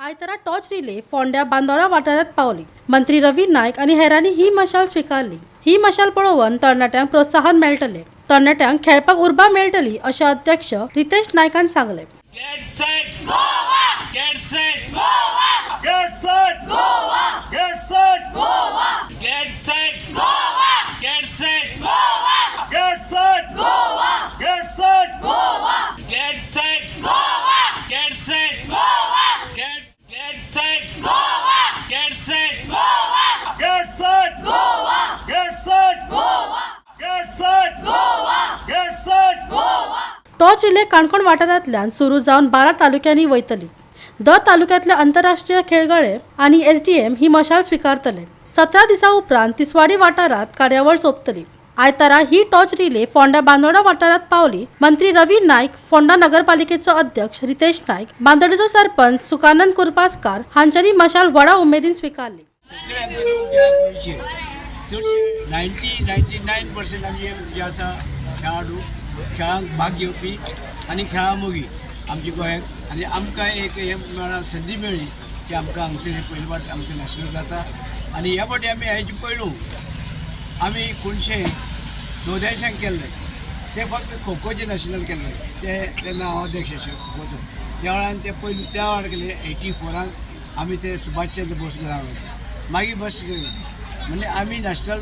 आयतारा torch relay फोंड्या बांदोडा वाठारांत पावली. मंत्री रवी नायक आनी हेरांनी ही मशाल स्विकारली. ही मशाल पळोवन तरणाट्यांक प्रोत्साहन मेळटलें, तरणाट्यांक खेळपाक उर्बा मेळटली अशें अध्यक्ष रितेश नायकान सांगलें. Get set, Goa! Get set, Goa! Get set! Goa! Get set! Goa! Get set, Goa! Get set, Goa! Get set! Goa! Get set! Goa! Get set, Goa! Get set, Goa! Get set, Goa! Get set, Goa! Get set! Goa! Get set! Goa! Get set! Goa! Get set! Goa! Torch relay Canacona वाठारांतल्यान सुरू जावन 12 तालुक्यांनी वयतली. दर तालुक्यांतले आंतरराष्ट्रीय खेळगडे आनी एसडीएम ही मशाल स्विकारतले. 17 दिसां उपरांत तिसवाडी वाठारांत कार्यावळ सोंपतली. आयतारा ही टॉर्च रिले फोंडा बांदोडा वाठारांत पावली. मंत्री रवी नायक, फोंडा नगरपालिकेचो अध्यक्ष रितेश नायक, बांदोडेचो सरपंच सुकानंद कुर्पासकार हांच्यांनी मशाल व्हडा उमेदीन स्विकारली. सगळे आमचे लोक जे गोंयचे चडशे 99% आमचे जे आसा खेळाडू, खेळांक भाग घेवपी आनी खेळां मोगी आमच्या गोंयांत. आनी आमकां एक हें मेळ्ळां, संदी मेळ्ळी की आमकां हांगसर हे पयले फावट आमकां नॅशनल जाता. आनी ह्या फावटी आमी हेजे पयलू आमी 1984 केल्लें, तें फक्त खो खोचें नॅशनल केल्लें. तें तेन्ना हांव अध्यक्ष आशिल्लो खो खोचो त्या वेळान. ते पयलीं त्या वेळार केलें 84न आमी ते सुभाष चंद्र बोस ग्रावंडाचेर. मागीर बस म्हणजे आमी नॅशनल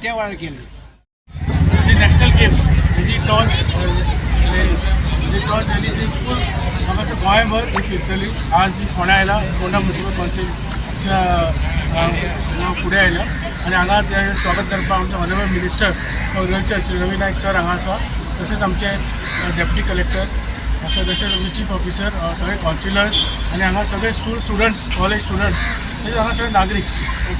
त्या वेळार केलें. The national games म्हणजे टॉर्च रॅली, म्हणजे टॉर्च रॅली ही फूल म्हाका दिसता गोंयभर ही फिरतली. आज ही फोंड्या आयला, फोंडा म्युनिसिपल कावन्सिलच्या फुडें आयल्या आनी हांगा ते स्वागत करपाक आमचे honourable minister agriculture Shri Ravi Naik sir हांगा आसा. तशेंच आमचे डेप्युटी कलेक्टर आसा, तशेंच आमचे चीफ ऑफिसर, सगळे कावन्सिलर्स आनी हांगा सगळे स्टुडंट्स, कॉलेज स्टुडंट्स, तशेंच हांगा सगळे नागरीक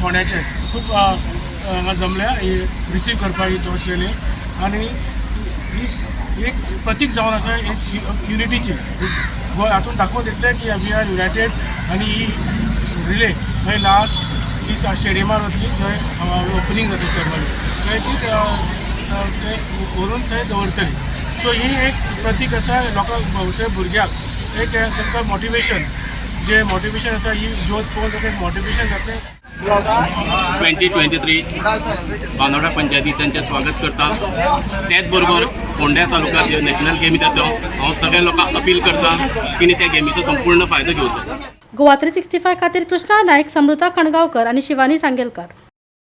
फोंड्याचे खूब हांगा जमल्या ही रिसीव करपाक ही टॉर्च रॅली. आनी ही एक प्रतीक जावन आसा एक युनिटीची. गोंय हातून दाखोवन दितलें की we are united. आनी ही रिले थंय लास्ट ही स्टेडियमार वतली, थंय ओपनींग जातली सेरेमनी, थंय ती ते व्हरून थंय दवरतली. सो ही एक प्रतीक आसा लोकांक, भोवशे भुरग्यांक एक तांकां मोटिवेशन, जे मोटिवेशन आसा, ही ज्योत पळोवन तांकां एक मोटिवेशन जातलें. 2023 बांदोडा पंचायती तांचें स्वागत करता. तेच बरोबर फोंड्या तालुक्यात जे नॅशनल गेमी जाता, हांव सगळ्या लोकांक अपील करता की त्या गेमीचो संपूर्ण फायदो घेवचो. गोवा 365 खातीर कृष्णा नायक, समृता खणगावकर आनी शिवानी सांगेलकर.